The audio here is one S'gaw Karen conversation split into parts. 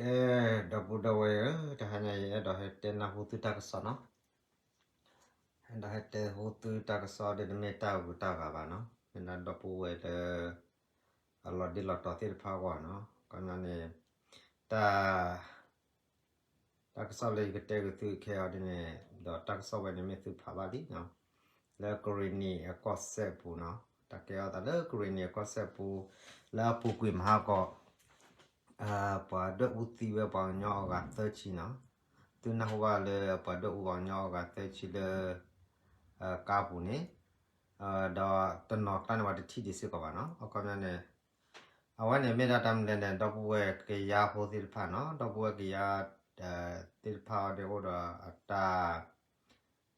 ကဲ, ဒီပုၢ်ဒီဝဲၢ်ဧၢ, တဟါညါအံၤ အဲၣ်ဒိးဟဲတဲနၢ်ဟူသုတၢ်ကစီၣ်နီၤ. အဲၣ်ဒိးဟဲတဲဟူသုတၢ်ကစီၣ်ဒီး တမ့ၢ်တၢ်ဂုၤတၢ်ဂၤဘၣ်နီၤ. မ့ၢ်ဒၣ်ဒီပုၢ်ဝဲၢ်လၢ အလီၤဒ့လီၤတီၤသ့ၣ်တဖၣ်အဂီၢ်နီၤ. ခီပညီန့ၣ် တၢ် တၢ်ကစီၣ်လၢယကတဲက့ၤသုခဲအံၤဒ်န့ၣ်, ဒီးတၢ်ကစီၣ်ဝဲန့ၣ်မ့ၢ်သုဖးဘၣ်လံနီၤ, လၢကရ့ၣ်နံၣ်အကီၢ်စဲၣ်ပူၤနီၤ, တၢ်ကဲထီၣ်သးလၢကရ့ၣ်နံၣ်အကီၢ်စဲၣ်ပူၤ, လၢအပူၤကွံာ်မဟါကီး, ပှၤဒွဲၣ်အူသံဝဲပှၤကညီအဂၤသၢဆံနီၤ. သုနၢ်ဟူဘၣ်လၢပှၤဒွဲၣ်အူပှၤကညီအဂၤသၢဆံလၢ ကါပူၤန့ၣ်, ဒီးတနီၤကျါန့ၣ်ပှၤတထံၣ်ဒံးစ့ၢ်ကီးဘၣ်နီၤ. အခီပညီန့ၣ် အဝဲန့ၣ်မ့ၢ်ဒၣ်တၢ်မနုၤလဲၣ်န့ၣ် ဒီပုၢ်ဝဲၢ်ကယၤဖိသ့ၣ်တဖၣ်နီၤ, ဒီပုၢ်ဝဲၢ်ကယၤသ့ၣ်တဖၣ်အံၤဒ်အိၣ်ဒီးအတၢ်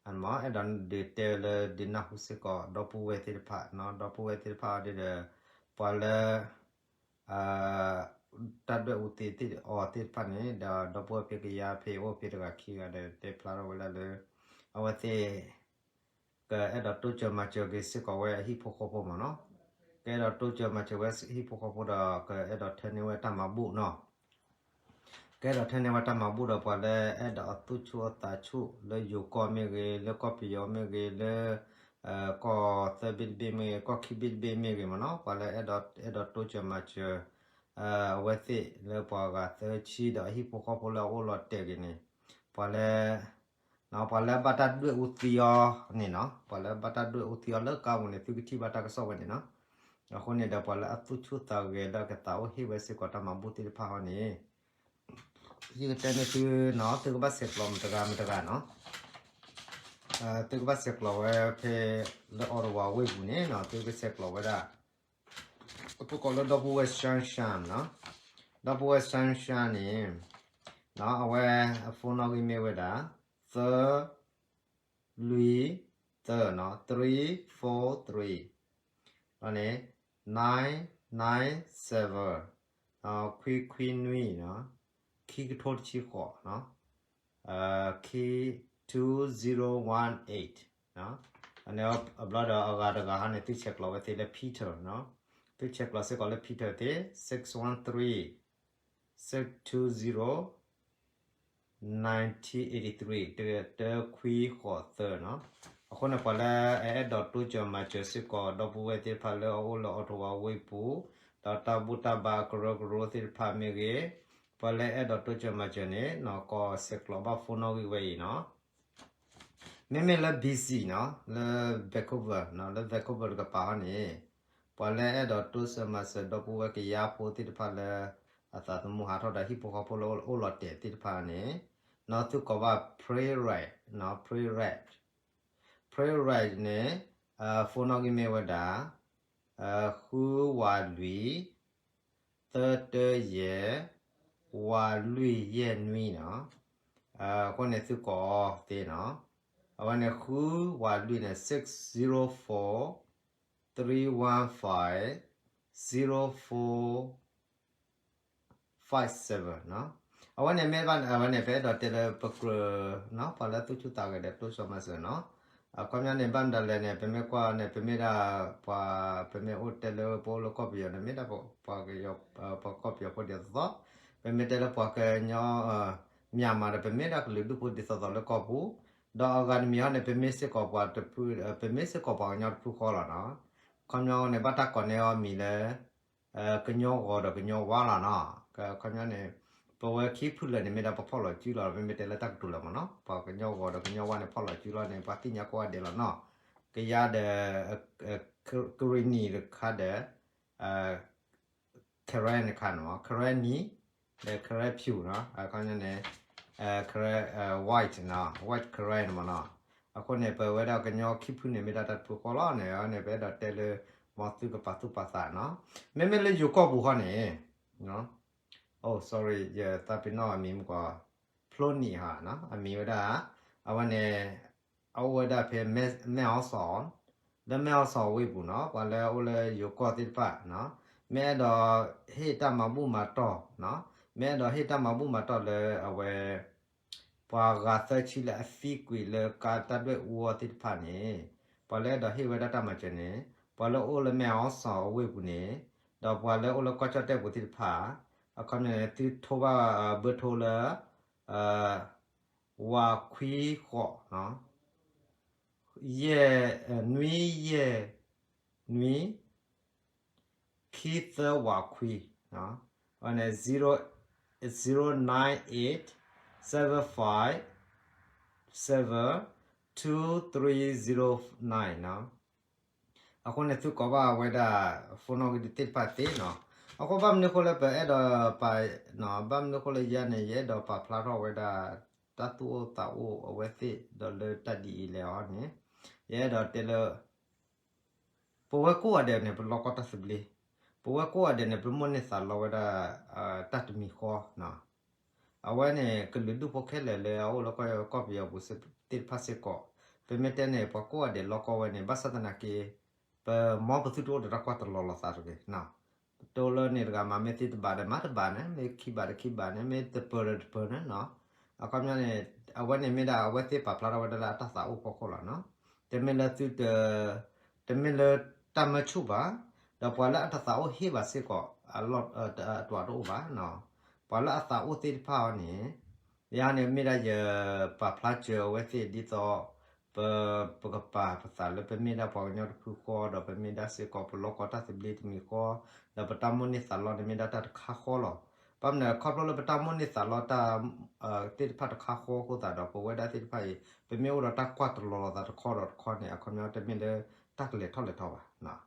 အဲၣ်ဒိးဒုးတဲလၢဒုးနၢ်ဟူစ့ၢ်ကီး ဒီပုၢ်ဝဲၢ်သ့ၣ်တဖၣ်နီၤ, ဒီပုၢ်ဝဲၢ်သ့ၣ်တဖၣ်အံၤဒ်ဒီး ပှၤလၢ တၢ်ဒွဲၣ်အူသံသ့ၣ်အီၤသ့ၣ်တဖၣ်န့ၣ် ဒီးဒီပုၢ်ဝဲၢ်ဖဲကယၤဖဲအိၣ်ဖဲတဂၤခံဂၤဒီး တဲဖျါထီၣ်ဝဲဒၣ်လၢ အဝဲသ့ၣ် ကအဲၣ်ဒိးတိစၢၤမၤစၢၤက့ၤစ့ၢ်ကီးဝဲအဟံၣ်ဖိဃီဖိမ့ၢ်နီၤ. ကအဲၣ်ဒိးတိစၢၤမၤစၢၤဝဲဟံၣ်ဖိဃီဖိဒီး ကအဲၣ်ဒိးထၢန့ၢ်ဝဲတၢ်မၤဘူၣ်နီၤ. ကအဲၣ်ဒိးထၢန့ၢ်ဝဲတၢ်မၤဘူၣ်ဒီး ပှၤလၢအဲၣ်ဒိးအသူၣ်ဆူၣ်အသးဆူၣ်လၢယိၤကီၢ်မ့ၢ်ဂ့ၤ, လၢကီၢ်ပယီၤမ့ၢ်ဂ့ၤ, လၢ ကီၢ်သၢဘ့ၣ်တဘ့ၣ်မ့ၢ်ဂ့ၤ, ကီၢ်ခံဘ့ၣ်တဘ့ၣ်မ့ၢ်ဂ့ၤမ့ၢ်နီၤ, ပှၤလၢအဲၣ်ဒိးတိစၢၤမၤစၢၤ အဝဲသ့ၣ်လၢပှၤဂၤသၢဆံဒီးအဟံၣ်ဖိဃီဖိလၢအအိၣ်လီၤတဲာ်ဂ့ၤန့ၣ်, ပှၤလၢ ပှၤလၢဘၣ်တၢ်ဒွဲၣ်အူသံအီၤန့ၣ်နီၤ, ပှၤလၢဘၣ်တၢ်ဒွဲၣ်အူသံအီၤလၢကါပူၤန့ၣ် သုကထံၣ်ဘၣ်တၢ်ကစီၣ်ဝဲန့ၣ်နီၤ. အဃိန့ၣ်ဒီးပှၤလၢအသူၣ်ဆူၣ်သးဂဲၤလၢအကသးအိၣ်ဟ့ၣ်ဝဲစ့ၢ်ကီးတၢ်မၤဘူၣ်သ့ၣ်တဖၣ်အီၤန့ၣ်, ယကတဲန့ၢ်သုနီၤ, သုကဘၣ်ဆဲးကျိးမတၤတဂၤမတၤတဂၤနီၤ. သုကဘၣ်ဆဲးကျိးဝဲဖဲလၢ Ottawa ဝ့ၢ်ပူၤန့ၣ်နီၤ, သုကဆဲးကျိးဝဲဒၣ် အကိးလၢဒီပုၢ်ဝဲၢ် Sunshine နီၤ, ဒီပုၢ်ဝဲၢ် Sunshine န့ၣ် အဝဲအ phone နီၣ်ဂံၢ်မ့ၢ်ဝဲဒၣ် သၢ လွံၢ် သၢနီၤ, three four three လီၤန့ၣ် nine nine seven ခွံခွံနွံနီၤ, ခံကထိတဆံဃိးနီၤ, ခံ two zero one eight န့ၣ်အဘျီဒီးအဂၤတဂၤဟီန့ၣ် သုဆဲးကျိးဝဲသ့လၢ Peter နီၤ, သုဆဲးကျိးစ့ၢ်ကီးလၢ Peter သ့ six one three six two zero nineteen eighty three တၢခွံဃိးသၢနီၤ. အဃိန့ၣ် ပှၤလၢအအဲၣ်ဒိးတိစၢၤမၤစၢၤစ့ၢ်ကီး ဒီပုၢ်ဝဲၢ်သ့ၣ်တဖၣ်လၢအအိၣ်လၢ Ottawa ဝ့ၢ်ပူၤ, ဒီးတၢ်ဘူၣ်တၢ်ဘါအကရၢကရိသ့ၣ်တဖၣ်မ့ၢ်ဂ့ၤ, ပှၤလၢအဲၣ်ဒိးတိစၢၤမၤစၢၤန့ၣ် ကဆဲးကျိးဘၣ် phone နီၣ်ဂံၢ်ဝဲအံၤနီၤ. မ့မ့ၢ်လၢ B C နီၤ, လၢ Vancouver နီၤ, လၢ Vancouver တကပၤဟီန့ၣ်, ပှၤလၢအဲၣ်ဒိးတိစၢၤမၤစၢၤ ဒီပုၢ်ဝဲၢ်ကယၤဖိသ့ၣ်တဖၣ်လၢ အသးသမူဟးထီၣ်ဒီးဟံၣ်ဖိဃီဖိလၢအိၣ်လီၤတဲာ်သ့ၣ်တဖၣ်န့ၣ်, နီၤ သုကိးဘၣ် Prayer Right နီၤ, Prayer Right, Prayer Right န့ၣ် phone နီၣ်ဂံၢ်မ့ၢ်ဝဲဒၣ် ဃုဝးလွံၢ် သၢတၢယဲၢ် ဝးလွံၢ်ယဲၢ်နွံနီၤ. အဃိန့ၣ်သုကိးသ့နီၤ. အဝဲန့ၣ် ဃုဝးလွံၢ်န့ၣ် six zero four three one five zero four five seven နီၤ. အဝဲန့ၣ်မ့ၢ်ဘၣ် အဝဲန့ၣ် ပအဲၣ်ဒိးတဲလၢပကြၢးနီၤ, ပှၤလၢသူၣ်ဆူၣ်သးဂဲၤဒီးတိစၢၤမၤစၢၤနီၤ. အခီပညီန့ၣ် ဘၣ်မတၤလဲၣ်န့ၣ် ပမ့ၢ်ကွၢ်န့ၣ် ပမ့ၢ်ဒၣ်ပှၤ ပမ့ၢ်အိၣ်တဲလၢပအိၣ်လၢကီၢ်ပယီၤန့ၣ် မ့ၢ်ဒၣ်ပှၤကညီ ပှၤကီၢ်ပယီၤဖိဒ်သိးသိး, ပမ့ၢ်တဲလၢပှၤကညီ Myanmar ဒီး ပမ့ၢ်ဒၣ်ကလုာ်ဒူၣ်ဖိဒ်သိးသိးလၢကီၢ်ပူၤ, ဒီးအဂၤတမံၤဟီန့ၣ် ပမ့ၢ်စ့ၢ်ကီးပှၤတဖု ပမ့ၢ်စ့ၢ်ကီးပှၤကညီတဖုဃီလီၤနီၤ. ခီပညီန့ၣ် ဘၣ်တၢ်ကိးန့ၢ်အီၤမံၤလၢ ကညီဂီၤဒီးကညီဝါလီၤနီၤ. ခီပညီန့ၣ် ပဝဲခံဖုလၢာ်န့ၣ် မ့ၢ်ဒၣ်ပဖီၣ်လီၤစုလီၤ, မ့မ့ၢ်တဲလၢတၢ်ကတိၤလၢာ်မ့ၢ်နီၤ, ပှၤကညီဂီၤဒီးကညီဝါန့ၣ် ဖီၣ်လီၤစုလီၤန့ၣ် ပှၤသ့ၣ်ညါကိးဂၤဒဲးလီၤနီၤ. ကယၤဒီး ကရ့ၣ်နံၣ်တခါဒီး Karen တခါန့ၣ်မ့ၢ် Karen နံၣ် ဒီး Karen ဖြူနီၤ, အခီပညီန့ၣ် Karen white နီၤ, white Karen န့ၣ်မ့ၢ်နီၤ. အဃိန့ၣ် ပဝဲဒၣ်ကညီခံဖုန့ၣ် မ့ၢ်ဒၣ်တၢ်တဖုဃီလီၤန့ၣ် န့ၣ် ပအဲၣ်ဒိးတဲလၢ မ်သုကပာ်သူၣ်ပာ်သးနီၤ. မ့မ့ၢ်လၢယိၤကီၢ်ပူၤဃီန့ၣ် အိ sorry ယသးပ့ၤနီၣ်အမံၤမ့ၢ်ကီး ဖျိနံၣ်ဟါနီၤ, အမံၤဝဲဒၣ် အဝဲန့ၣ် အအိၣ်ဝဲဒၣ်ဖဲ မဲၢ်အီစီၣ် လၢမဲၢ်အီစီၣ်ဝ့ၢ်ပူၤနီၤ, ပှၤလၢအအိၣ်လၢယိၤကီၢ်သ့ၣ်တဖၣ်နီၤ, မ့ၢ်အဲၣ်ဒိးဟ့ၣ်တၢ်မၤဘူၣ်မၤတီၢ်နီၤ, မ့ၢ်အဲၣ်ဒိးဟ့ၣ်တၢ်မၤဘူၣ်မၤတီၢ်လၢအဝဲ ပှၤဂၤသၢဆံလၢအသံကွံာ်လၢကါတၢ်ဒွဲၣ်အူအီၤသ့ၣ်တဖၣ်န့ၣ်, ပှၤလၢအဲၣ်ဒိးဟ့ၣ်ဝဲဒၣ်တၢ်မၤစၢၤန့ၣ် ပှၤလၢအအိၣ်လၢမဲၢ်အီစီၣ်အဝ့ၢ်ပူၤန့ၣ်, ဒီးပှၤလၢအအိၣ်လၢကီၢ်ကၠီၣ်တဲၣ်ပူၤသ့ၣ်တဖၣ် အခီပညီန့ၣ် သုထိဘၣ်ဘၢထိလၢ ဝးခွံဃိး, ယဲၢ်, နွံယဲၢ် နွံ ခံသၢဝးခွံ, အန့ၣ် zero nine eight seven five seven two three zero nine နီၤ. အဃိန့ၣ် သုကိးဘၣ်ဝဲဒၣ် phone နီၣ်ဂံၢ်သ့ၣ်တဖၣ်သ့နီၤ. အဃိဘၣ်မနုၤအဃိလၢ ပအဲၣ်ဒိးပာ်, ဘၣ်မနုၤအဃိလၢယၤန့ၣ် ယအဲၣ်ဒိးပာ်ဖျါထီၣ်ဝဲဒၣ် တၢ်သူၣ်အိၣ်သးအိၣ်အဝဲသ့ၣ် ဒီးလၢတၢ်ဒ်အံၤလဲၣ်အီၤန့ၣ် ယအဲၣ်ဒိးတဲလၢ ပဝဲကိးဂၤဒဲးန့ၣ် ပလီၢ်ကီၢ်တၢ်သဘျ့, ပဝဲကိးဂၤဒဲးန့ၣ် ပမိၣ်န့ၢ်သးလီဝဲဒၣ် တၢ်တမံၤဃီ, အဝဲန့ၣ် ကလုာ်ဒူၣ်ဖိခဲလၢာ်လၢအအိၣ်လၢကီၢ်ပယီၤပူၤသ့ၣ်တဖၣ်စ့ၢ်ကီး, ပမ့ၢ်တဲန့ၣ် ပှၤကိးဂၤဒဲးလီၢ်ကီၢ်ဝဲန့ၣ် ဘၣ်ဆၣ်သနာ်က့ ပမ်ပသုတအိၣ်ဒီးတၢ်ကွၢ်တလီၤလိာ်သးတဂ့ၤ, တအိၣ်လၢန့ၣ်တဂၤမး မ့ၢ်သ့တဘးဒီးမၤတဘးန့ၣ်, မ့ၢ်ခံဘးဒီးခံဘးန့ၣ်, မ့ၢ်တပၢၤဒီးတပၢၤန့ၣ်, အခီပညီန့ၣ် အဝဲန့ၣ်မ့ၢ်ဒၣ်အဝဲသ့ၣ်ပာ်ဖျါထီၣ်ဝဲဒၣ်လၢအတၢ်သးအိၣ်ဖီခိၣ်လီၤ. တမ့ၢ်လၢသုတ, တမ့ၢ်လၢတၢ်မၢဆူၣ်ဘၣ်, ဒီးပှၤလၢအတသးအိၣ်ဟ့ၣ်ဘၣ်စ့ၢ်ကီး အတအိၣ်ဘၣ်, ပှၤလၢအသးအိၣ်သ့ၣ်တဖၣ်အီၤန့ၣ်, ယၤန့ၣ်မ့ၢ်ဒၣ်ယပာ်ဖျါစၢၤအဝဲသ့ၣ်ဒ်သိး ပ, ပကပာ်ပသးလၢပမ့ၢ်ဒၣ်ပှၤကညီတဖုဃီ, ဒီးပမ့ၢ်ဒၣ်စ့ၢ်ကီးပလီၢ်ကီၢ်တၢ်သဘျ့တမံၤဃီ, ဒီးပတၢ်မိၣ်န့ၢ်သးလီန့ၣ်မ့ၢ်ဒၣ်တၢ်တခါဃီလီၤ. ဘၣ်မနုၤလဲၣ် ခီဖျိလၢပတၢ်မိၣ်န့ၢ်သးလီတၢ် သ့ၣ်တဖၣ်တခါဃီအဃိသတးဒီး ပဝဲဒၣ်သ့ၣ်တဖၣ်အံၤ ပမ့ၢ်အိၣ်ဒီးတၢ်ကွၢ်တလီၤလိာ်သးတခီဒီးတခီန့ၣ် အခီပညီတမ့ၢ်လၢတၢ်ကလဲၤထီၣ်လဲၤထီဘၣ်.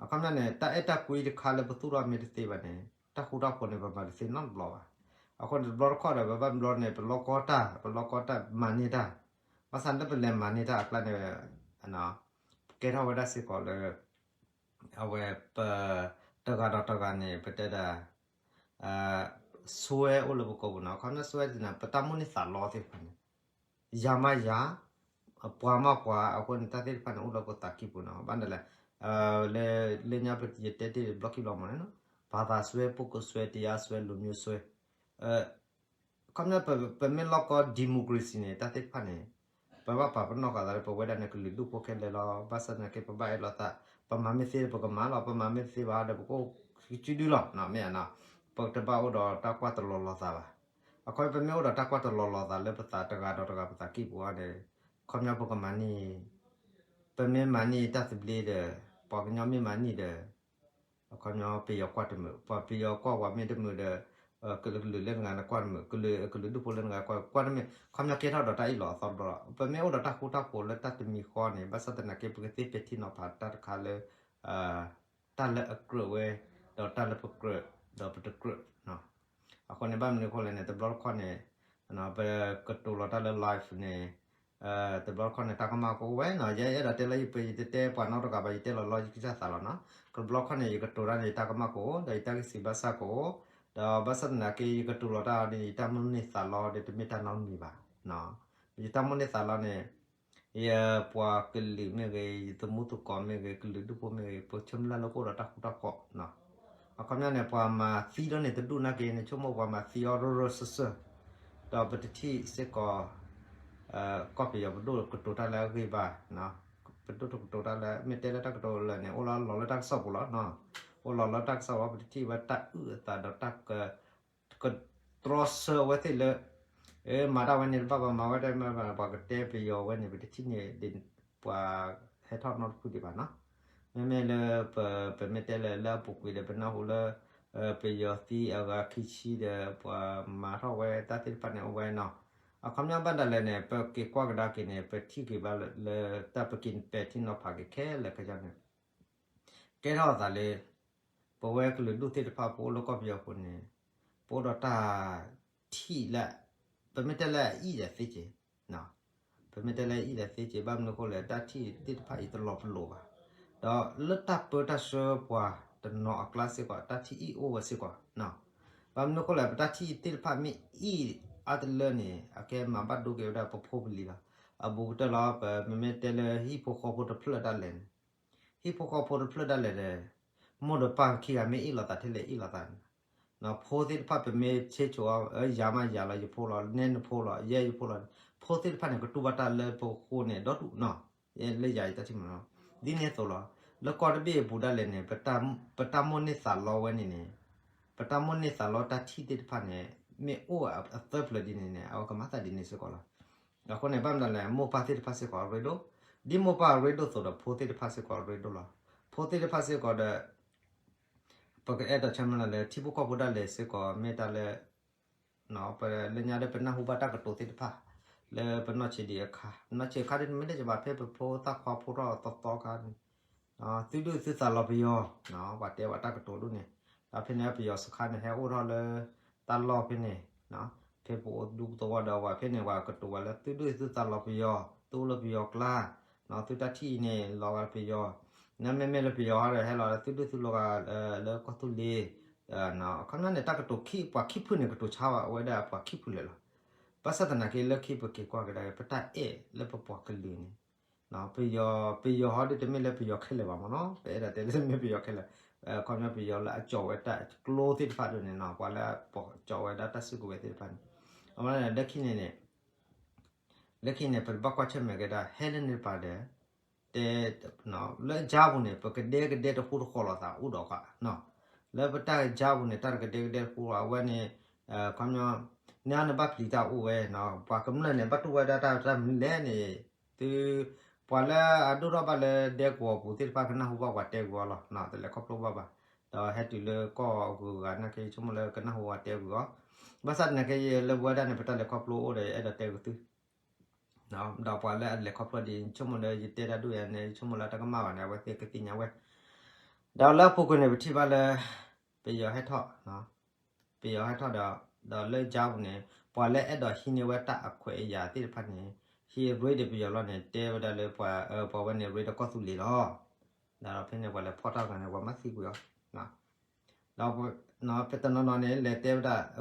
အခီပညီန့ၣ် တၢ်အဲၣ်တၢ်ကွံတခါလၢပသူၣ်ထီၣ်မ့ၢ်တသ့ဘၣ်န့ၣ် တၢ်ဃူတၢ်ဖိးန့ၣ် ပမၤတသ့နီတဘျီဘၣ်. အဃိန့ၣ် တဘျီတခီၣ်ဒီး ပဘၣ်ဘျီန့ၣ် ပလီၢ်ကီၢ်တၢ်, ပလီၢ်ကီၢ်တၢ်မၤန့ၢ်တၢ်, ဘၣ်ဆၣ်လၢပလဲၤမၤန့ၢ်တၢ်အကျါန့ၣ် ကဲထီၣ်ဝဲဒၣ်စ့ၢ်ကီးလၢ အဝဲပ, တဂၤဒီးတဂၤန့ၣ် ပတဲဒၣ် စွဲအိၣ်လၢပကိာ်ပူၤနီၤ. အခီပညီစွဲန့ၣ် ပတၢ်မိၣ်န့ၢ်သးလီသ့ၣ်တဖၣ်န့ၣ် ယၤမးယၤ, ပှၤမးပှၤ, အဃိန့ၣ် တၢ်သ့ၣ်တဖၣ်န့ၣ် အိၣ်လၢပသးကံၢ်ပူၤနီၤ. ဘၣ်ဒၣ်လဲၣ်, လၢ, လၢညါပယတဲတ့ၢ်ဘျီခံဘျီမးန့ၣ်နီၤ, ဘာသာစွဲ, ပုဂ္ဂိုလ်စွဲ, တရားစွဲ, လူမျိုးစွဲ, ခီပညီ ပမ့ၢ်လီၢ်ကီၢ် democracy န့ၣ် တၢ်သ့ၣ်တဖၣ်န့ၣ် ပဘၣ်ပာ်ပနီၣ်ဃာ်သးလၢပဝဲဒၣ်န့ၣ် ကလုာ်ဒူၣ်ဖိခဲလၢာ်လီၤ. ဘၣ်ဆၣ်သနာ်က့ ပဘၣ်အဲၣ်လိာ်သး, ပမၤမ့ၢ်သ့ဒီးပကမၤလီၤ, ပမၤမ့ၢ်တသ့ဘၣ်ဒီး ပကအိၣ်ကစုဒုလီၤ, မ့ၢ်ဧါနီၤ. ပတဘၣ်အိၣ်ဒီးတၢ်ကွၢ်တလီၤလိာ်သးဘၣ်. အခီပညီ ပမ့ၢ်အိၣ်ဒီးတၢ်ကွၢ်တလီၤလိာ်သးလၢပသးတဂၤဒီးတဂၤပသးကံၢ်ပူၤန့ၣ်, ခီပညီပကမၤန့ၢ်, ပမ့ၢ်မၤန့ၢ်တၢ်သဘျ့ဒီး ပှၤကညီမ့ၢ်မၤန့ၢ်ဒီး အခီပညီပယီၤကွၢ်တမုာ်, ပှၤပယီၤကွၢ်ပှၤမ့ၢ်တမုာ်ဒီး ကလုာ်လၢတဂၤန့ၣ်ကွၢ်တမုာ်, ကလုာ်, ကလုာ်ဒူၣ်ဖိလၢတဂၤကွၢ်, ကွၢ်တမ့ၢ်, ခီပညီကဲထီၣ်ဒီးတၢ်အ့ၣ်လိာ်အသီတဘျီလီၤ. ပမ့ၢ်အိၣ်ဒီးတၢ်ဃူတၢ်ဖိးလၢတၢ်တမံၤဃီန့ၣ် ဘၣ်ဆၣ်သနာ်က့ ပကသ့ပဲာ်ထံနီၤဖးတၢ်တခါလၢ တၢ်လၢအကြၢးဝဲ, ဒီးတၢ်လၢပကြၢး, ဒီးပတကြၢး. အဃိန့ၣ် ဘၣ်မနုၤအဃိလဲၣ်န့ၣ် တဘျီတခီၣ်န့ၣ် ပကတိၤလီၤတၢ်လၢ live န့ၣ်, တဘျီတခီၣ်န့ၣ် တၢ်ကမၣ်ကအိၣ်ဝဲနီၤ. ယအဲၣ်ဒိးတဲလၢယပ, ယတတဲပှၤနီတဂၤဘၣ်, ယတဲလီၤလီယကစၢ်သးလီၤနီၤ. တဘျီတခီၣ်န့ၣ် ယကတိၤတၢ်န့ၣ် ယတၢ်ကမၣ်ကအိၣ်, ဒီးယတၢ်ဂံၢ်စံးဘၣ်ဆၣ်ကအိၣ်, ဒီးဘၣ်ဆၣ်သနာ်က့ ယကတိၤလီၤတၢ်ဒီး ယတၢ်မိၣ်န့ၢ်သးလီဒီး တမ့ၢ်တၢ်နီတမံၤဘၣ်. ယတၢ်မိၣ်န့ၢ်သးလီန့ၣ် ယပှၤကလုာ်မ့ၢ်ဂ့ၤ, ယသမူသကိးမ့ၢ်ဂ့ၤ, ကလုာ်ဒူၣ်ဖိမ့ၢ်ဂ့ၤ, ပဆၢမုၢ်လၢ်လၢကအိၣ်ဒီးတၢ်ဃူတၢ်ဖိးနီၤ. အခီပညီန့ၣ် ပှၤမၤသံလီၤန့ၣ် တဒူၣ်နာ်က့န့ၣ် ဆိကမိၣ်ပှၤမၤသံအီၤရၢရၢစၢၢ်စၢၢ်, ဒီးပတထံၣ်စ့ၢ်ကီး ကီၢ်ပယီၤပဒိၣ်ကတိၤတၢ်လၢအဂ့ၢ်ဘၣ်, ပဒိၣ်တကတိၤတၢ်လၢ မ့ၢ်တဲလၢတၢ်ကတိၤလၢာ်န့ၣ် အိၣ်လီၤလီၤလၢတၢ်ကစီၣ်ပူၤလီၤ. အိၣ်လီၤလၢတၢ်ကစီၣ်ပူၤ ပတထံၣ်ဝဲတၢ်အုၣ်အသးဒီးတၢ်က ကတြီဆၢအဝဲသ့ၣ်လၢ မၤတၢ်ဝဲန့ၣ်တဘၣ်ဘၣ်, မၤဝဲတၢ်မ့ၢ်ဘၣ် ပှၤကတဲပယီၤဝဲန့ၣ် ပတထံၣ်န့ၣ် ပှၤဟဲထီၣ်နီတဖုဒံးဘၣ်နီၤ. မ့မ့ၢ်လၢ ပမ့ၢ်တဲလၢ လၢအပူၤကွံာ်ဒီး ပနၢ်ဟူလၢ ပယီၤသံအဂၤခံဆံဒီး ပှၤမၤထီၣ်ဝဲတၢ်သ့ၣ်တဖၣ်န့ၣ်အိၣ်ဝဲနီၤ. အခီပညီဘၣ်ဒၣ်လဲာ်န့ၣ် ပက့ၤကွၢ်ကဒါက့ၤန့ၣ် ပထံၣ်က့ၤဘၣ်လၢ တၢ်ပက့ၤပဲာ်ထံနီၤဖးက့ၤခဲလၢာ်ခဲဆ့န့ၣ် ကဲထီၣ်အသးလၢ ပဝဲကလုာ်ဒူၣ်သ့ၣ်တဖၣ် ပအိၣ်လၢကီၢ်ပယီၤပူၤန့ၣ် ပအိၣ်ဒီးတၢ်ထံၣ်လၢ ပမ့ၢ်တဲလၢအအံၣ်ဒီးသ့က့ၤ, ပမ့ၢ်တဲလၢအအံၣ်ဒီးသ့က့ၤ ဘၣ်မနုၤအဃိလဲၣ် တၢ်ထံၣ်သ့ၣ်တဖၣ်အံၤတလီၤပလိာ်ဘၣ်. ဒီးလၢတၢ်ပၢတၢ်ဆှၢပှၤတနီၤအကျါစ့ၢ်ကီး တၢ်ထံၣ်အံၣ်အိၣ်ဝဲစ့ၢ်ကီး, ဘၣ်မနုၤအဃိလဲၣ် ပတၢ်ထံၣ်သ့ၣ်တဖၣ်မ့ၢ်အံၣ်အါတလၢန့ၣ် အကဲမၤဘၣ်ဒိက့ၤဝဲဒၣ်ပဖိပလံၤလီၤ. အဘူးကတၢၢ်လီၤ ပမ့မ့ၢ်တဲလၢဟံၣ်ဖိဃီဖိတဖျၢၣ်ဒၣ်လဲာ်န့ၣ် ဟံၣ်ဖိဃီဖိတဖျၢၣ်ဒၣ်လဲာ်ဒီး မိၢ်ဒီးပၢ်ခံဂၤမ့ၢ်အ့ၣ်လိာ်သးထဲလဲၣ်အ့ၣ်လိာ်သးန့ၣ်, ဖိသ့ၣ်တဖၣ်ပမ့ၢ်ဆဲးဆိးအီၤ ယၤမးယၤလီၤ ယဖိလီၤ နဲနဖိလီၤ ယဲယဖိလီၤ, ဖိသ့ၣ်တဖၣ်န့ၣ် ကတူၢ်ဘၣ်တၢ်လၢပဃိန့ၣ်ဒီဒူၣ်နီၤ, လၢယၤယတၢ်ထံၣ်မးနီၤ, ဒ်န့ၣ်အသိးလီၤ. လၢကီၢ်တဘ့ၣ်အပူၤဒၣ်လဲာ်န့ၣ် ပတၢ်မိၣ်န့ၢ်သးလီဝဲန့ၣ်န့ၣ် ပတၢ်မိၣ်န့ၢ်သးလီတၢ်ထံၣ်သ့ၣ်တဖၣ်န့ၣ် မ့ၢ်အိၣ်အသၢပျၢၤဒ်န့ၣ်န့ၣ် အဝဲကမၤသးဒ်န့ၣ်စ့ၢ်ကီးလီၤ. အဃိန့ၣ် ဘၣ်မနုၤလဲၣ် မိၢ်ပၢ်သ့ၣ်တဖၣ်စ့ၢ်ကီးအရ့ဒိၣ်, ဒ်မိၢ်ပၢ်အရ့ဒိၣ်အသိးဒီး ဖိသ့ၣ်တဖၣ်စ့ၢ်ကီးအရ့ဒိၣ်လီၤ. ဖိသ့ၣ်တဖၣ်စ့ၢ်ကီးဒီး ပကအဲၣ်ဒိးဆၢမုၢ်လၢ်လၢ ထံဖိကီၢ်ဖိဒၣ်လဲာ်စ့ၢ်ကီး မ့ၢ်တၢ်လၢ ပလၢညါဒီးပနၢ်ဟူဘၣ်တၢ်ကတိၤသ့ၣ်တဖၣ် လၢပနီၢ်ဆံးဒံးအခါ, နီၢ်ဆံးအခါဒ်န့ၣ် မ့ၢ်တကဘၣ်ဖဲပဖိသၣ်ခွါဖိထီၣ်သီသီခါန့ၣ် သုဒုၣ်သုသးလီၤပယီၤ, ပှၤတဲပှၤတၢ်ကတိၤဒ်န့ၣ်, ဒီးဖဲန့ၣ်ပယီၤစခါန့ၣ် ဟဲအိၣ်ထီၣ်လၢတၢ်လီၢ်ဖဲန့ၣ်, ဖဲပအိၣ်ဒူသဝီဒီးပှၤဖဲန့ၣ် ပှၤကတိၤဝဲလၢသုဒုၣ်သုသးလီၤပယီၤ, သုအိၣ်လၢပယီၤကျါ, သုတၢ်ထံၣ်အံၤန့ၣ် လီၤဂာ်လၢပယီၤ, နမ့မ့ၢ်လၢပယီၤဒီး ဟဲလီၤလၢသုဒုၣ်သုလီၤဂာ်လၢကီၢ်သူလ့ၤ, အခီပညီန့ၣ် တၢ်ကတိၤခံ ပှၤခံဖုန့ၣ် ကတိၤဆါဝဲဒၣ်ပှၤခံဖုလၢာ်လီၤ. ဘၣ်ဆၣ်သနာ်က့ လၢခံပက့ၤကွၢ်ကဒါက့ၤ ပတၢ်အဲၣ်လၢပပှၤကလုာ်န့ၣ် ပယီၤ ပယီၤဟီဒ်တမ့ၢ်လၢပယီၤခဲလၢာ်ဘၣ်မ့ၢ်နီၤ, ပအဲၣ်ဒိးတဲလၢမ့ၢ်ပယီၤခဲလၢာ်, အခီပညီပယီၤလၢအကၠီၣ်ဝဲတၢ်ကျိသ့ၣ်တဖၣ်ဒ်န့ၣ်နီၤ, ပှၤလၢပကၠီၣ်ဝဲဒၣ်တၢ်စုကဝဲၤသ့ၣ်တဖၣ်န့ၣ်, အဝဲလၢခံန့ၣ်န့ၣ် လၢခံန့ၣ် ပတဘၣ်ကွၢ်ဆၢၣ်မဲာ်ကဒါ ဟဲလၢန့ၣ်တပၤဒီး တဲ လၢအကါပူၤန့ၣ် ပကဒဲကဒဲတဃူတဃီၤလိာ်သးအိၣ်ဒီးဃး, လၢပတၢ်ကါပူၤန့ၣ် တၢ်တကဒဲကဒဲတဃူအဝဲန့ၣ်, ခီပညီ န့ၣ်အန့ၣ်ဘၣ်ပျံၤတၢ်အိၣ်ဝဲ, ပှၤကမျၢၢ်န့ၣ် ဘၣ်တူၢ်ဝဲဒၣ်တၢ်တၢ်မနုၤလဲၣ်န့ၣ်, သု ပှၤလၢအဒိၣ်ထီၣ်ဘၣ်လၢဒဲကဝီၤပူၤသ့ၣ်တဖၣ်ကနၢ်ဟူဘၣ်ပှၤတဲဂုာ်အီၤလီၤ, တလဲၤခီဖျိဘၣ်ဘၣ်, ဒီးဟဲတုၤလၢကီၢ်အဂုၤအဂၤနာ်က့ ယဆိကမိၣ်လၢကနၢ်ဟူပှၤတဲဂုာ်အီၤ, ဘၣ်ဆၣ်သနာ်က့ ယလၢပဝဲဒၣ်န့ၣ် ပတၢ်လဲၤခီဖျိအိၣ်ဒီး ယအဲၣ်ဒိးတဲဂုာ်သု ဒီးပှၤလၢအလဲၤခီဖျိဒ်အံၤ ယဆိကမိၣ်လၢယတဲတၢ်ဒ်အံၤန့ၣ် ယဆိကမိၣ်လၢတၢ်ကမၣ်ဘၣ်န့ၣ် အဝဲသ့ၣ်ကသ့ၣ်ညါဝဲ, ဒီးလၢအပူၤကွံာ်န့ၣ် ပထံၣ်ဘၣ်လၢ ပယီၤဟဲထီၣ်, ပယီၤဟဲထီၣ်ဒီး ဒီးလၢကါပူၤန့ၣ် ပှၤလၢအဲၣ်ဒိးဟံးန့ၢ်ဝဲတၢ်အခွဲးအယာ်သ့ၣ်တဖၣ်န့ၣ် ဟံးရ့ဒီးပယီၤလီၤန့ၣ် တဲဝဲဒၣ်လၢ ပှၤဝဲန့ၣ်ရ့ဒီးကီၢ်သူလ့ၤလီၤ, ဒီးဖဲန့ၣ် ပှၤလဲၤဖီၣ်တၢ်တဂၤန့ၣ် ပှၤမၤသံကွံာ်အီၤ ဒီး ဖဲတနီၤနီၤန့ၣ် လဲၤတ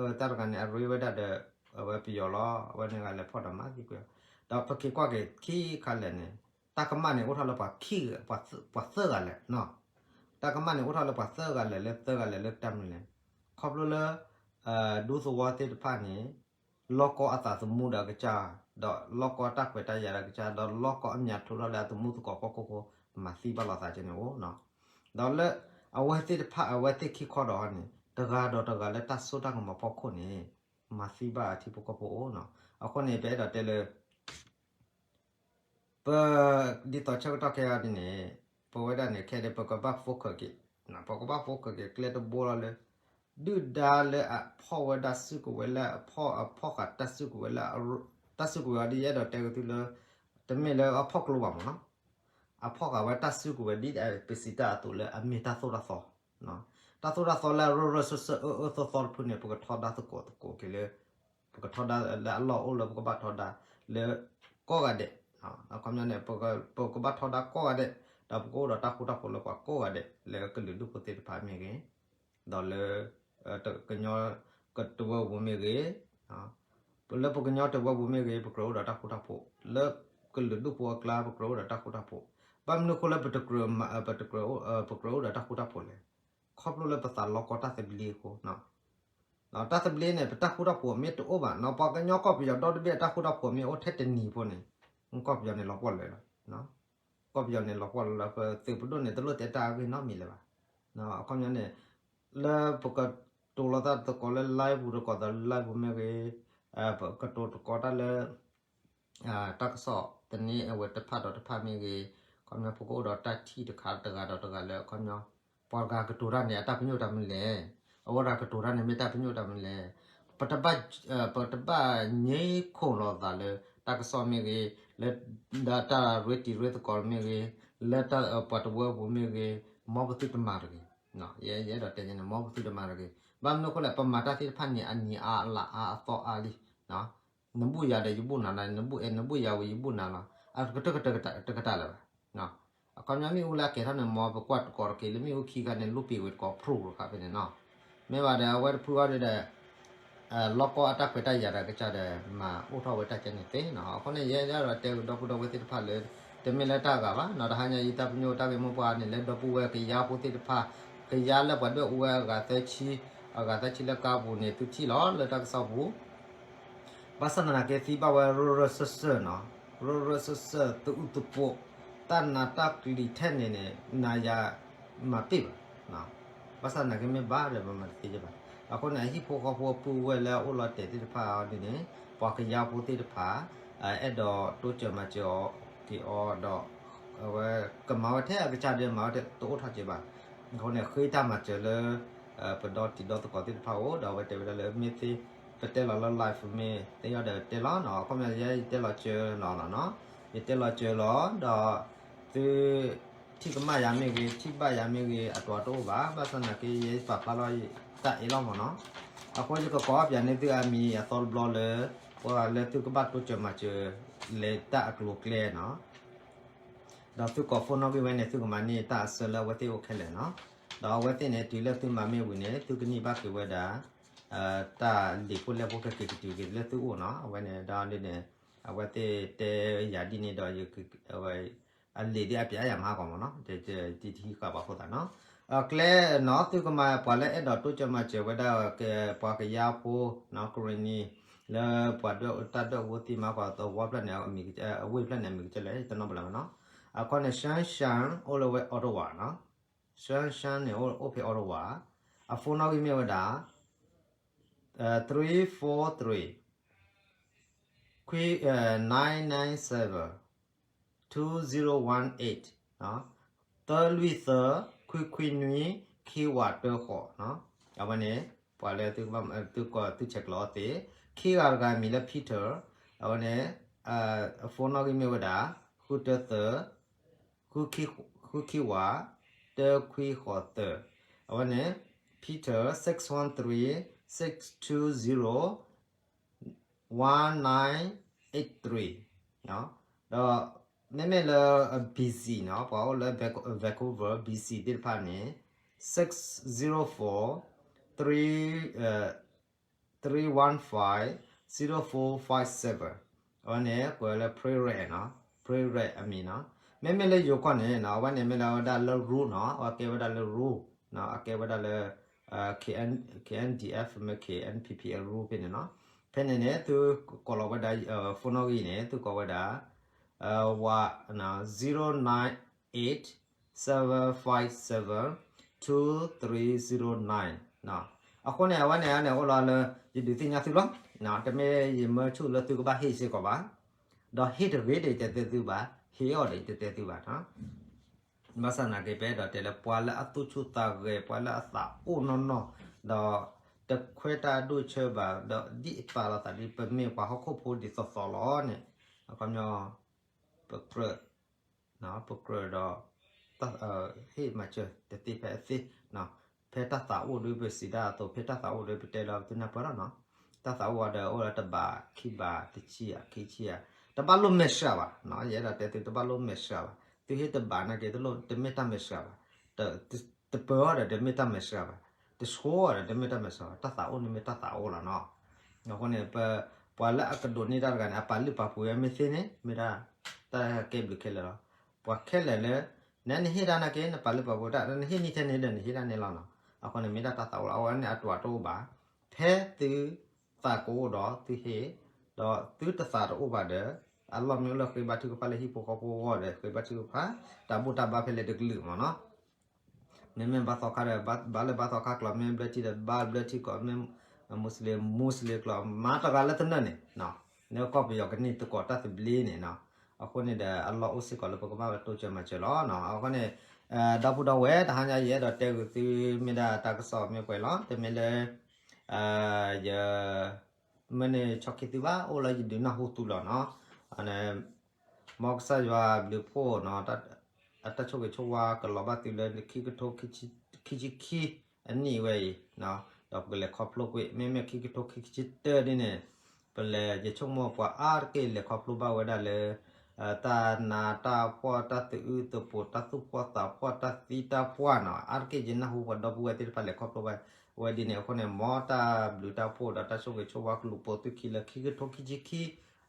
ဲဝဲဒၣ် တၢ်တဂၤန့ၣ် အရ့ဝဲဒၣ်ဒီး အဝဲပယီၤလီၤ, အဝဲန့ၣ်ဂၤလဲၤဖီၣ်ဒီးမၤသံကွံာ်အီၤ, ဒီးပက့ၤကွၢ်က့ၤခံခါလဲၣ်န့ၣ် တၢ်ကမၣ်န့ၣ် အိၣ်ထီၣ်လၢပှၤခံ, ပှၤသၢဂၤလဲၣ်, တၢ်ကမၣ်န့ၣ် အိၣ်ထီၣ်လၢပှၤသၢဂၤလဲၣ် လၢသၢဂၤလဲၣ်လၢတၢ်မနုၤလဲၣ်, ခီဖျိလၢ ဒူသဝီသ့ၣ်တဖၣ်န့ၣ် လီၢ်ကီၢ်အသးသမူဒီးအကစၢ်, ဒီးလီၢ်ကီၢ်အတၢ်ခွဲးတၢ်ယာ်ဒီးအကစၢ်, ဒီးလီၢ်ကီၢ်အမံၤထူးထီၣ်လၢအသမူသကိးဖီခိၣ်ဃိ မၤသံဘၣ်လိာ်သးကဲန့ၣ်အိၣ်, ဒီးလၢ အဝဲသ့ၣ်တဖၣ် အဝဲသ့ၣ်ခံခီဒီးန့ၣ် တဂၤဒီးတဂၤလၢတၢ်စိတၢ်ကမီၤဖီခိၣ်န့ၣ် မၤသံဘၣ်အထံဖိကီၢ်ဖိအိၣ်, အဃိန့ၣ် ပအဲၣ်ဒိးတဲလၢ ပ ဒ်သိးဆၢကတီၢ်ခဲအံၤဒ်န့ၣ် ပဝဲဒၣ်န့ၣ် ခဲအံၤပကဘၣ် focus က့ၤ, ပကဘၣ် focus က့ၤ ကျဲတဘိလီၤလၢ ဒုၣ်ဒါလၢအဖီၣ်ဝဲဒၣ်စုကဝဲၤလၢအဖီၣ် အဖီၣ်ဃာ်တၢ်စုကဝဲၤလၢ တၢ်စုကဝဲၤအီၤဒ်ယအဲၣ်ဒိးတဲက့ၤသုလၢ တမ့ၢ်လၢအဖီၣ်ကျိဘၣ်မ့ၢ်နီၤ, အဖီၣ်ဃာ်ဝဲတၢ်စုကဝဲၤဒ်ပစံးတၢ်အသိးလၢအမ့ၢ်တၢ်သိၣ်တၢ်သီ တၢ်သိၣ်တၢ်သီလၢအရၢၢ်ရၢၢ်စၢၢ်စၢၢ်အၢအၢသီသီတဖုန့ၣ် ပကထီဒါသကိးသကိးက့ၤလၢ ပကထီဒါလၢအလီၢ်အိၣ်လၢပကဘၣ်ထီဒါလၢကိးဂၤဒဲး, အခီပညီန့ၣ် ပကဘၣ်ထီဒါကိးဂၤဒဲး, ဒီးပကအိၣ်ဒီးတၢ်ဃူတၢ်ဖိးလၢပှၤကိးဂၤဒဲး လၢကလုာ်ဒူၣ်ဖိသ့ၣ်တဖၣ်မ့ၢ်ဂ့ၤ, ဒီးလၢ ကညီတဝၢပူၤမ့ၢ်ဂ့ၤ, လၢပကညီတဝၢပူၤမ့ၢ်ဂ့ၤ ပကြၢးအိၣ်ဒီးတၢ်ဃူတၢ်ဖိး, လၢကလုာ်ဒူၣ်ဖိအကျါ ပကြၢးအိၣ်ဒီးတၢ်ဃူတၢ်ဖိး, ဘၣ်မနုၤအဃိလၢပတကြၢး ပကြၢး ပကြၢးအိၣ်ဒီးတၢ်ဃူတၢ်ဖိးလဲၣ်, ခီဖျိလၢပသးလီကီတၢ်သဘျ့အဃိ, တၢ်သဘျ့န့ၣ် ပတၢ်ဃူတၢ်ဖိးမ့ၢ်တအိၣ်ဘၣ်နီၤ ပှၤကညီကီၢ်ပယီၤဒီတဘ့ၣ်အတၢ်ဃူတၢ်ဖိးမ့ၢ်အိၣ်ထဲတနံၤဖိန့ၣ်, ကီၢ်ပယီၤန့ၣ်လီၤပှီၢ်လၢာ်လီၤ. ကီၢ်ပယီၤန့ၣ်လီၤပှီၢ်လၢာ်လၢပသုးပဒိၣ်န့ၣ် တလိၣ်တဲတၢ်အဂ့ၢ်နီတမံၤလၢၤဘၣ်. အခီပညီန့ၣ် လၢပကတိၤလီၤတၢ်သကိးလၢ live ပူၤသကိးဒီး live ပူၤမ့ၢ်ဂ့ၤ, ပကတိၤသကိးတၢ်လၢ တၢ်ကစီၣ်သန့အဝဲတဖၣ်ဒီးတဖၣ်မ့ၢ်ဂ့ၤ, အခီပညီ ပကအိၣ်ဒီးတၢ်ထံၣ်တခါတဂၤဒီးတဂၤလၢ အခီပညီ ပှၤတဂၤကတိၤတၢ်န့ၣ် အတၢ်ပညိၣ်တၢ်မနုၤလဲၣ်, အဝဲတဂၤကတိၤတၢ်န့ၣ် မ့ၢ်တၢ်ပညိၣ်တၢ်မနုၤလဲၣ်, ပတဘၣ် ပတဘၣ်ညိခိၣ်လီၤသးလၢ တၢ်ကစီၣ်မ့ၢ်ဂ့ၤ, လၢ တၢ်ရ့တံၤရ့သကိးမ့ၢ်ဂ့ၤ, လၢတၢ်ပှၤတဝၢပူၤမ့ၢ်ဂ့ၤ, မ်ပသုတမၤတဂ့ၤ. ယအဲၣ်ဒိးတဲန့ၣ် မ်ပသုတမၤတဂ့ၤ. ဘၣ်မနုၤအဃိလဲၣ် ပမၤတၢ်သ့ၣ်တဖၣ်န့ၣ် အနံၤအါအလါအါအသီအါလံ. နဘူၣ်ယၤဒီးယဘူၣ်နၤလီၤ, နဘူၣ်အဲ နဘူၣ်ယၤဝံၤယဘူၣ်နၤလီၤ, အကတၢၢ်ကတၢၢ်တကတၢၢ်လၢၤဘၣ်. အခီပညီမ့ၣ်အူလၢအကဲၤထီၣ်န့ၣ် မ်ပကွၢ်သကိးတက့ၢ် လၢမ့ၣ်အူခံဂၤန့ၣ် လိၣ်ပ့ၤဝဲသကိး proof တခါဖဲန့ၣ်နီၤ. မ့ၢ်ဘၣ်ဒီးအဝဲတဖုအီၤဒီး လီၢ်ကီၢ်အတၢ်ခွဲးတၢ်ယာ်ဒီးကစၢ်ဒီး မၤအိၣ်ထီၣ်ဝဲတၢ်ကဲန့ၣ်သ့နီၤ. အဃိန့ၣ် ယအဲၣ်ဒိးတဲဒီပုၢ်ဒီဝဲၢ်သ့ၣ်တဖၣ်လၢ တမ့ၢ်လၢတၢ်ဂၤဘၣ်နီၤ, တဟါညါအံၤတၢ်ပညိၣ်တၢ်ဂ့ၢ်မိၢ်ပှၢ်န့ၣ် လၢဒီပုၢ်ဝဲၢ်ကယါဖိသ့ၣ်တဖၣ်, ကယါလၢပှၤဒွဲၣ်အူဝဲအဂၤသၢဆံ, အဂၤသၢဆံလၢကါပူၤန့ၣ် သုထံၣ်လီၤလၢတၢ်ကစီၣ်ပူၤ ဘၣ်ဆၣ်သနာ်က့သံဘၣ်ဝဲရၢၢ်ရၢၢ်စၢၢ်စၢၢ်နီၤ, ရၢၢ်ရၢၢ်စၢၢ်စၢၢ် သူၣ်အုးသးပှ့ၤ, တၢ်နးတၢ်ကျံၤထဲန့ၣ်န့ၣ် နၤယၤမၤပ့ၢ်ဘၣ်. ဘၣ်ဆၣ်သနာ်က့မ့ၢ်ဘၣ်ဒီး ပမၤတသ့ကဘၣ်. အဃိန့ၣ် အဟံၣ်ဖိဃီဖိအပုၢ်ဝဲၢ်လၢအအိၣ်လီၤတဲာ်သ့ၣ်တဖၣ်အီၤဒ်န့ၣ် ပှၤကယၤဖိသ့ၣ်တဖၣ် အဲၣ်ဒိးတိစၢၤမၤစၢၤအီၤက့ၤအီၤဒီး အဝဲကမၤဝဲထဲအကစၢ်ဒီးမၤဝဲတအိၣ်ထီၣ်က့ၤဘၣ်. အဃိန့ၣ် ဃ့တၢ်မၤစၢၤလၢ ပဒီတံၤဒီသကိးသ့ၣ်တဖၣ်အိၣ် ဒီးအဝဲတဲဝဲဒၣ်လၢမ့ၢ်သ့ ပတဲလီၤလၢ live မ့ၢ်သ့အီၤဒီးတဲလီၤနီၤ. အခီပညီယဲယတဲလီၤစၢၤလီၤနီၤ, ယတဲလီၤစၢၤလီၤ ဒီးသု ထံၣ်ကမၣ်ယၤမ့ၢ်ဂ့ၤ ထံၣ်ဘၣ်ယၤမ့ၢ်ဂ့ၤ အတြီတအိၣ်ဘၣ်. ဘၣ်ဆၣ်သနာ်က့ ယဲပာ်ဖျါလီၤတၢ်အ့ၣ်လီၤမ့ၢ်နီၤ. အဃိယကကိးပၠးန့ၢ်သုအမံၤအသီတဘျီလၢ ပှၤလၢသုကဘၣ်တိစၢၤမၤစၢၤ လဲၤတၢ်အကျိၤအကျဲနီၤ. ဒီးသုကိး phone နီၣ်ဂံၢ်ဝဲန့ၣ် သုကမၤန့ၢ်တၢ်အဆၢလၢအဝဲသ့ၣ်အိၣ်ခဲလၢာ်နီၤ. ဒီးအဝဲသ့ၣ်န့ၣ် တုၤလၢသုမၤမ့ၢ်ဝံၤန့ၣ် သုကန့ၢ်ဘၣ်က့ၤဝဲဒၣ် တၢ်လံာ်ဖိလဲၢ်ဖိကက့ၤကတုၤက့ၤလၢသုအိၣ်နီၤ. အဝဲန့ၣ်ဒီးန့ၣ် အဝဲသ့ၣ်တဲယၤဒ်န့ၣ်ဒီး အလံာ်ဒ်အပျးယၤမၤဟးဂီၤမ့ၢ်နီၤ, တထံၣ်ဃာ်ဘၣ်ဖိသးနီၤ. အကျဲနီၤ သုကမၤပှၤလၢအဲၣ်ဒိးတိစၢၤမၤစၢၤဝဲဒၣ် ပှၤကယၤဖိနီၤ ကရ့ၣ်နံၤ လၢပှၤဒွဲၣ်တၢ်ဒွဲၣ်အူသံမၤပှၤသဝီဖျၢၣ်န့ၣ် အဝ့ၢ်ဖျၢၣ်န့ၣ် အမံၤကတၢၢ်လဲၣ် ယတနီၣ်ဘၣ်လၢၤဘၣ်နီၤ. အခီန့ၣ် Shanshan အိၣ်လၢဝဲ Ottawa နီၤ. Shanshan န့ၣ် အိၣ်ဖဲ Ottawa, အ phone နီၣ်ဂံၢ်မ့ၢ်ဝဲဒၣ် three four three, nine nine seven, two zero one eight, သၢလွံၢ်သၢ, ခွံခွံနွံ, ခံဝးတၢဃိးနီၤ. အဝဲန့ၣ် ပှၤလၢသုကဘၣ်သုကိးသုဆဲးကျိးအီၤသ့, ခံဂၤတဂၤမံၤလၢ Peter, အဝဲန့ၣ် အ phone နီၣ်ဂံၢ်မ့ၢ်ဝဲဒၣ် ဃုတၢသၢ, ဃုခံဝး, တၢခွံဃိးသၢ, အဝဲန့ၣ် Peter six one three six two zero one nine eight three ဒီးမ့မ့ၢ်လၢ B C နီၤ ပှၤအိၣ်လၢ Vancouver, B C သ့ၣ်တဖၣ်န့ၣ် six zero four three three one five zero four five seven, အဝဲန့ၣ် ကွဲးလၢ Prayer နီၤ, Prayer အမံၤနီၤ. မ့မ့ၢ်လၢယိၤကီၢ်န့ၣ်နီၤ အဝဲန့ၣ်မ့ၢ်လၢဝဲဒၣ်လၢ rule နီၤ, အဝဲကဲဝဲဒၣ်လၢ rule နီၤ, အကဲဝဲဒၣ်လၢ K N, K N D F မ့ၢ် K N P P အ rule ဖဲန့ၣ်နီၤ. ဖဲန့ၣ်န့ၣ် သုကိးလီၤဝဲဒၣ် phone နီၣ်ဂံၢ်န့ၣ် သုကိးဝဲဒၣ် ဝး zero nine eight seven five seven two three zero nine အဃိန့ၣ် အဝဲန့ၣ်န့ၣ် အိၣ်လီၤလၢ ယဒုးသ့ၣ်ညါသုလီၤ. တမ့ၢ်ယမၢဆူၣ်လၢသုကဘၣ်ဟ့ၣ်စ့ၢ်ကီးဘၣ်, ဒီးဟ့ၣ်တဂ့ၤဒီးယတဲသုဘၣ်, ဟ့ၣ်အီၤဒီးယတတဲသုဘၣ်. ဘၣ်ဆၣ်သနာ်က့ ပအဲၣ်ဒိးတဲလၢ ပှၤလၢအသူၣ်ဆူၣ်သးဂဲၤ ပှၤလၢအသးအိၣ်နီၢ်နီၢ်, ဒီးတခွဲးတၢ်အဒိၣ်အဆၢဘၣ်, ဒီးဒ်အပာ်လီၤသးဒ် ပမ့ၢ်ပှၤဟီၣ်ခိၣ်ဖိဒ်သိးသိးလီၤန့ၣ်, အခီပညီ ပကြၢး ပကြၢးဒီး ဟ့ၣ်မၤစၢၤတသ့ဖဲအသ့, ဖဲတၢ်သးအိၣ်ဒီး ပစံးဒၣ်အသိး ဖဲတၢ်သးအိၣ်ဒီး ပတဲလီၤသုနၢ်ပၢၢ်လီၤနီၤ. တၢ်သးအိၣ်ဝဲဒီး အိၣ်လၢတဘး ခံဘး တဆံဧါ ခံဆံဧါ, တဘၣ်လိၣ်မဲာ်ဆှးဘၣ်, ယအဲၣ်ဒိးတဲသု တဘၣ်လိၣ်မဲာ်ဆှးဘၣ်. သုဟ့ၣ်တဘးနာ်က့ တလိၣ် တမ့ၢ်တၢ်မဲာ်ဆှးဘၣ်, တပၢၤအီၤဒီး တမ့ၢ်တၢ်မဲာ်ဆှးဘၣ်, တဆိအီၤဒီး တမ့ၢ်တၢ်မဲာ်ဆှးဘၣ်, တၢ်သးအိၣ်န့ၣ်မ့ၢ်တၢ်သးအိၣ်လီၤနီၤ. အဃိန့ၣ် ပ ပှၤလၢအကဒိးန့ၢ်တၢ်တဂၤန့ၣ် အပာ်လုၢ်ပာ်ပှ့ၤဝဲမ့ၢ်သ့န့ၣ် မ့ၢ်ဒၣ် တၢ်ကဲဘျုးခဲလၢာ်လီၤ. ပှၤခဲလၢာ်လၢ နနဟ့ၣ်တၢ်နာ်က့ နပာ်လုၢ်ပာ်ပှ့ၤတၢ် နဟ့ၣ်န့ၢ်ထဲန့ၣ်ဒီး နဟ့ၣ်တၢ်န့ၢ်လီၤနီၤ. အဃိန့ၣ် မ့ၢ်ဒၣ်တၢ်သးအိၣ်လီၤ. အဝဲန့ၣ်အတြးတအိၣ်ဘၣ်. ဖဲသုသးကအိၣ်ဒီးသုဟ့ၣ်, ဒီးသုတသးတအိၣ်ဘၣ်ဒီး အလီၢ်မ့ၢ်လၢဃ့ဘါထုကဖၣ်လၢဟံၣ်ဖိဃီဖိအဂီၢ်ဒီး ဃ့ဘါထုကဖၣ်, တၢ်ဘူၣ်တၢ်ဘါဖဲလဲၣ်တကလုာ်မ့ၢ်နီၤ. မ့မ့ၢ်ဘါသီခါဒီး ဘါလၢဘါသီခါကျိာ်, မ့ၢ်ဘျၢထံဒီးဘါဘျၢထံကျိာ်, မ့ၢ် Muslim Muslim ကျိာ်, မၤတဂၤလၢတနၢၣ်န့ၣ်, လၢကီၢ်ပယီၤကန့ၢ်သကိးတၢ်သဘျ့န့ၣ်နီၤ. အဃိန့ၣ်ဒီး အလီၢ်အိၣ်စ့ၢ်ကီးလၢပကဘၣ်ဝဲတိစၢၤမၤစၢၤလီၤ. အဃိန့ၣ် ဒီပုၢ်ဒီဝဲၢ် တဟါညါယအဲၣ်ဒိးတဲဂုာ်သု မ့ၢ်ဒၣ်တၢ်ကစီၣ်မ့ၢ်ပှဲၤလီၤ. တမ့ၢ်လၢ ယ မ့ၢ်န့ၣ်ဆီၣ်ခံသုဘၣ်, အိၣ်လၢယဒုးနၢ်ဟူသုလီၤနီၤ. မ်ကစၢ်ယွၤဘျုးဖှိၣ်နီၤ, အတၢ်ဆိၣ်ဂ့ၤဆိၣ်ဝါကလီၤဘၣ်သုလၢခံကထိခံဆံခံအနံၣ်ဝဲအံၤ, ဒီးပကလဲၤခီဖျိကွံာ်, မ့မ့ၢ်ခံကထိခံဆံတၢဒ်န့ၣ်, ပလဲၤယဆိကမိၣ်ပှၤအါတက့ၢ်လဲၤခီဖျိဘၣ်ဝဲဒၣ်လၢ တၢ်နးတၢ်ဖှီၣ် တၢ်သူၣ်အုးသးပှီၤ တၢ်သူၣ်ဖှီၣ်သးဖှီၣ် တၢ်သံတၢ်ပှၢ်နီၤ. အါတက့ၢ်ယနၢ်ဟူပှၤဒီပုၢ်ဝဲၢ်သ့ၣ်တဖၣ်လဲၤခီဖျိဘၣ်ဝဲဒ်န့ၣ်. အဃိန့ၣ် မ်တၢ်ဘျုးတၢ်ဖှိၣ်ဒီးတၢ်ဆိၣ်ဂ့ၤဆိၣ်ဝါကလူးပိာ်သုခံလၢခံကထိခံဆံခံ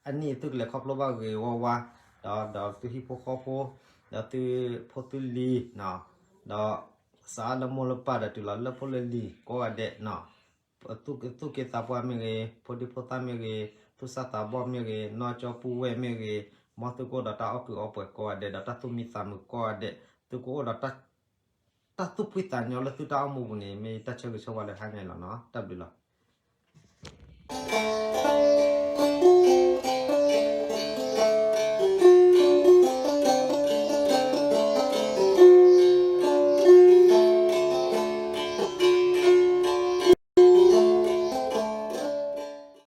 အနံၣ် သုကလဲၤခီဖျိဘၣ်ဂ့ၤဂ့ၤဝါဝါ, ဒီး ဒီးသုဟံၣ်ဖိဃီဖိ, ဒီးသုဖိသုလံၤ, ဒီး စးအါလၢမိၢ်လၢပၢ်ဒီးတုၤလီၤလၢဖိလၢလံၤကိးဂၤဒဲးနီၤ. သူၣ်က့သးပှၢ်မ့ၢ်ဂ့ၤ, ဖိဒံဖိသၣ်မ့ၢ်ဂ့ၤ, သူၣ်စၢ်သးဘီၣ်မ့ၢ်ဂ့ၤ, နီၢ်ကၠီပုၢ်ဝဲၢ်မ့ၢ်ဂ့ၤ, မ်သုကအိၣ်ဒီးတၢ်အီၣ်ကုာ်အီပှဲၤကိးဂၤဒဲး, ဒီးတၢ်သူၣ်မံသးမုာ်ကိးဂၤဒဲး, သုကအိၣ်ဒီးတၢ် တၢ်သူၣ်ဖှံသးညီလၢသုတၢ်အိၣ်မူပူၤန့ၣ် မ့ၢ်တၢ်ဆၢဂ့ၤဆၢဝါလၢဟါညါအံၤလီၤနီၤ. တၢ်ဘျုးလီၤ.